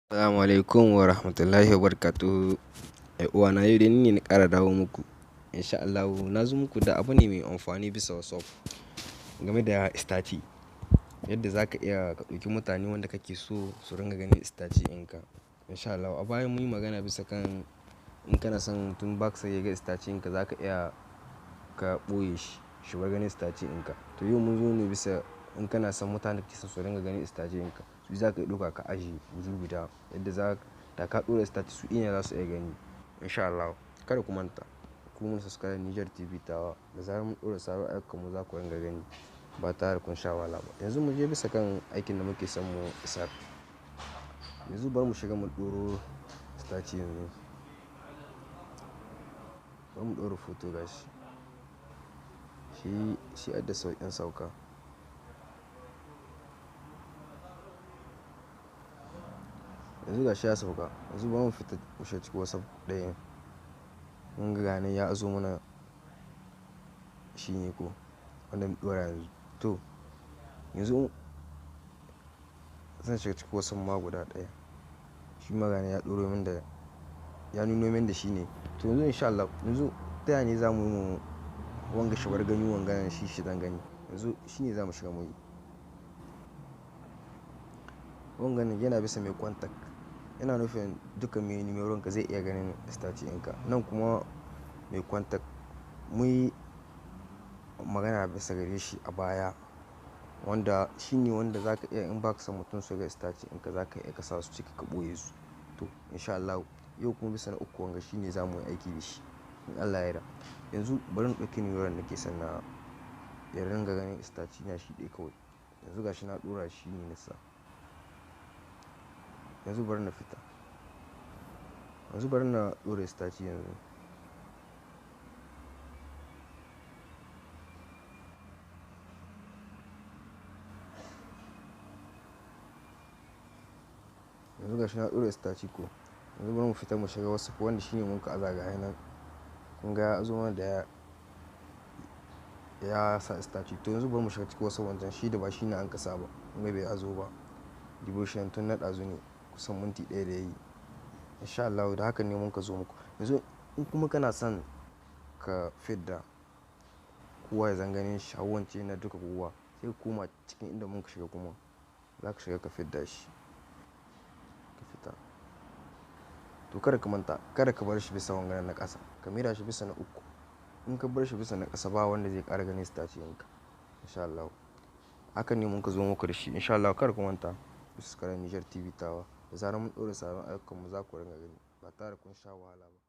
Assalamu alaikum wa rahmatullahi wa barakatuhu. ‘Yan uwana, yau dai ni ne na ƙara dawo muku. Insha Allahu na zo muku da abu ne mai amfani bisa WhatsApp game da status. Yadda za ka iya ka ɗauki mutane wanda kake so su ringa ganin status ɗinka. Insha Allahu a baya mun yi magana bisa kan in kana son mutum ba ka son ya ga status ɗinka, za ka iya ka ɓoye shi, shi bar ganin status ɗinka. To yau mun zo ne bisa in kana son mutanen da kake so su ringa ganin status ɗinka, su za ka iya ɗauka ka ajiye wuri guda yadda za da ka ɗora status su ɗin ne za su iya gani. Insha Allahu kada ku manta ku mun subscribe Niger TV tawa, da zarar mun ɗora sabon ayyukanmu za ku ringa gani ba tare da kun sha wahala ba. Yanzu mu je bisa kan aikin da muke son mu isar. Yanzu bari mu shiga mu ɗoro status yanzu. Bari mu ɗora photo gashi. Shi adda sauƙin sauka. Yanzu gashi ya sauka. Yanzu bari mu fita mu shiga cikin WhatsApp ɗayan. Mun ga ganin ya zo mana shi ne ko wanda mun ɗora yanzu. To yanzu zan shiga cikin WhatsApp ma guda ɗaya. Shi ma gane ya ɗoro min da ya nuno min da shi ne. To yanzu insha Allah yanzu ta yaya ne za mu yi mu wanga shi bar gani wanga shi shi zan gani. Yanzu shi ne za mu shiga muyi. Wangan yana bisa mai contact. Yana nufin duka mai numeron ka zai iya ganin status ɗinka. Nan kuma mai contact muyi magana bisa gare shi a baya wanda shi ne wanda za ka iya in ba ka son mutum su ga status ɗinka za ka iya ka sa su ciki ka ɓoye su. To insha Allahu yau kuma bisa na uku wanga shi ne za mu yi aiki da shi in Allah ya yarda. Yanzu bari in ɗauki numeron nake son na ya ringa ganin status na shi ɗaya kawai. Yanzu gashi na ɗora shi ne na sa. Yanzu bari na fita. Yanzu bari na ɗora status yanzu. Yanzu gashi na ɗora status ko. Yanzu bari mu fita mu shiga WhatsApp wanda shi ne mun ka aza ga nan. Kun ga ya zo mana da ya sa status. To yanzu bari mu shiga cikin WhatsApp wancan shi da ba shi ne an kasa ba. Kun ga bai azo ba. Devotion tun na ɗazu ne kusan minti ɗaya da yayi. Insha Allahu da haka ne mun ka zo muku. Yanzu in kuma kana son ka fidda kowa ya zan ganin shi, har wance na duka kowa, sai ka koma cikin inda mun ka shiga kuma za ka shiga ka fidda shi. Ka fita. To kada ka manta, kada ka bar shi bisa wanganan na ƙasa. Ka maida shi bisa na uku. In ka bar shi bisa na ƙasa ba wanda zai ƙara ganin status ɗinka. Insha Allahu. Haka ne mun ka zo muku da shi. Insha Allahu kada ku manta ku subscribe Niger TV tawa. Da zarar mun ɗora sabon ayyukanmu za ku ringa gani ba tare da kun sha wahala ba.